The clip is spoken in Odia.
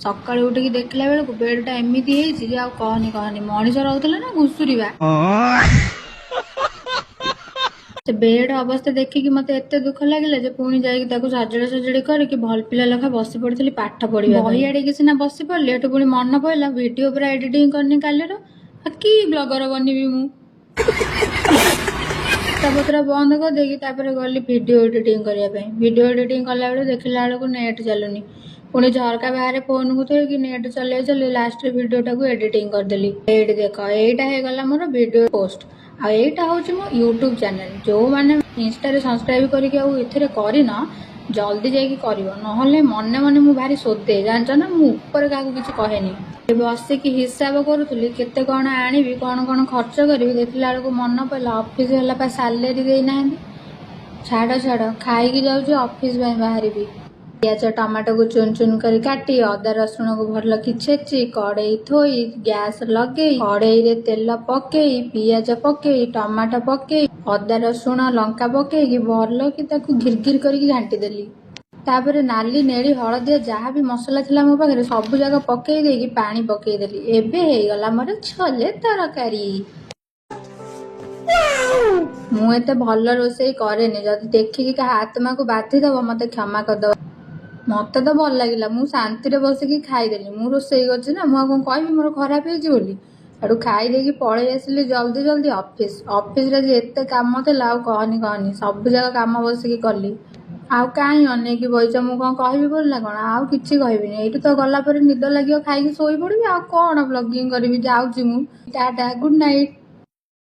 ସକାଳୁ ଉଠିକି ଦେଖିଲା ବେଳକୁ ବେଡ୍ ଟା ଏମିତି ହେଇଛି ଯେ ଆଉ କହନି କହନି, ମଣିଷ ରହୁଥିଲା ନା ଘୁଷୁରିବା। ସେ ବେଡ୍ ଅବସ୍ଥା ଦେଖିକି ମତେ ଏତେ ଦୁଃଖ ଲାଗିଲା ଯେ ପୁଣି ଯାଇକି ତାକୁ ସଜଡା ସଜଡି କରିକି ଭଲ ପିଲା ଲେଖା ବସି ପଡିଥିଲି ପାଠ ପଢିବା। ବହି ଆଡିକି ସିନା ବସି ପଡିଲି, ଏଠୁ ପୁଣି ମନେ ପଇଲା ଭିଡିଓ ପୁରା ଏଡିଟିଂ କରିନି କାଲିର। ଆଉ କି ବ୍ଲଗର ବନିବି ମୁଁ? ପତ୍ର ବନ୍ଦ କରିଦେଇକି ତାପରେ ଗଲି ଭିଡିଓ ଏଡିଟିଂ କରିବା ପାଇଁ। ଭିଡିଓ ଏଡିଟିଂ କଲା ବେଳକୁ ଦେଖିଲା ବେଳକୁ ନେଟ୍ ଚାଲୁନି। ପୁଣି ଝରକା ବାହାରେ ଫୋନକୁ ଥୋଇକି ନେଟ୍ ଚଲେଇ ଚଲେଇ ଲାଷ୍ଟରେ ଭିଡିଓଟାକୁ ଏଡିଟିଂ କରିଦେଲି। ଏଇଠି ଦେଖ, ଏଇଟା ହେଇଗଲା ମୋର ଭିଡିଓ ପୋଷ୍ଟ ଆଉ ଏଇଟା ହଉଛି ମୋ ୟୁଟ୍ୟୁବ ଚ୍ୟାନେଲ। ଯୋଉମାନେ ଇନଷ୍ଟାରେ ସବସ୍କ୍ରାଇବ କରିକି ଆଉ ଏଥିରେ କରିନ, ଜଲ୍ଦି ଯାଇକି କରିବ, ନହେଲେ ମନେ ମନେ ମୁଁ ଭାରି ଶୋଧେ, ଜାଣିଛ ନା? ମୁଁ ଉପରେ କାହାକୁ କିଛି କହେନି। ବସିକି ହିସାବ କରୁଥିଲି କେତେ କଣ ଆଣିବି, କଣ କଣ ଖର୍ଚ୍ଚ କରିବି। ଦେଖିଲା ବେଳକୁ ମନେ ପଇଲା, ଅଫିସ ବାଲା ପା ସାଲେରୀ ଦେଇନାହାନ୍ତି। ଛାଡ ଛାଡ, ଖାଇକି ଯାଉଛି ଅଫିସ ପାଇଁ ବାହାରିବି। ପିଆଜ ଟମାଟୋକୁ ଚୁନ ଚୁନ କରି କାଟି, ଅଦା ରସୁଣକୁ ଭଲ କି ଛେଚି, କଡେଇ ଥୋଇ, ଗ୍ୟାସ ଲଗେଇ, କଡେଇରେ ତେଲ ପକେଇ, ପିଆଜ ପକେଇ, ଟମାଟୋ ପକେଇ, ଅଦା ରସୁଣ ଲଙ୍କା ପକେଇକି ଭଲ କି ତାକୁ ଘିର ଘିର କରିକି ଘାଣ୍ଟି ଦେଲି। ତାପରେ ନାଲି, ନେଳି, ହଳଦିଆ ଯାହା ବି ମସଲା ଥିଲା ମୋ ପାଖରେ, ସବୁ ଯାକ ପକେଇ ଦେଇକି ପାଣି ପକେଇଦେଲି। ଏବେ ହେଇଗଲା ମୋର ଛୋଲେ ତରକାରୀ। ମୁଁ ଏତେ ଭଲ ରୋଷେଇ କରେନି। ଯଦି ଦେଖିକି କାହା ଆତ୍ମାକୁ ବାଧିଦବ, ମତେ କ୍ଷମା କରିଦବ। ମତେ ତ ଭଲ ଲାଗିଲା, ମୁଁ ଶାନ୍ତିରେ ବସିକି ଖାଇଦେଲି। ମୁଁ ରୋଷେଇ କରିଛି ନା, ମୁଁ ଆଉ କଣ କହିବି ମୋର ଖରାପ ହେଇଛି ବୋଲି? ସେଠୁ ଖାଇ ଦେଇକି ପଳେଇ ଆସିଲି ଜଲ୍ଦି ଜଲ୍ଦି ଅଫିସ। ଅଫିସରେ ଆଜି ଏତେ କାମ ଥିଲା, ଆଉ କହନି କହନି, ସବୁ ଯାକ କାମ ବସିକି କଲି। ଆଉ କାହିଁ ଅନେଇକି ବଇଛ? ମୁଁ କଣ କହିବି ବୋଲି ନା କଣ? ଆଉ କିଛି କହିବିନି। ଏଇଠୁ ତ ଗଲା ପରେ ନିଦ ଲାଗିବ, ଖାଇକି ଶୋଇପଡିବି। ଆଉ କଣ ବ୍ଲଗିଂ କରିବି? ଯାଉଛି ମୁଁ, ଟାଟା, ଗୁଡ୍ ନାଇଟ୍।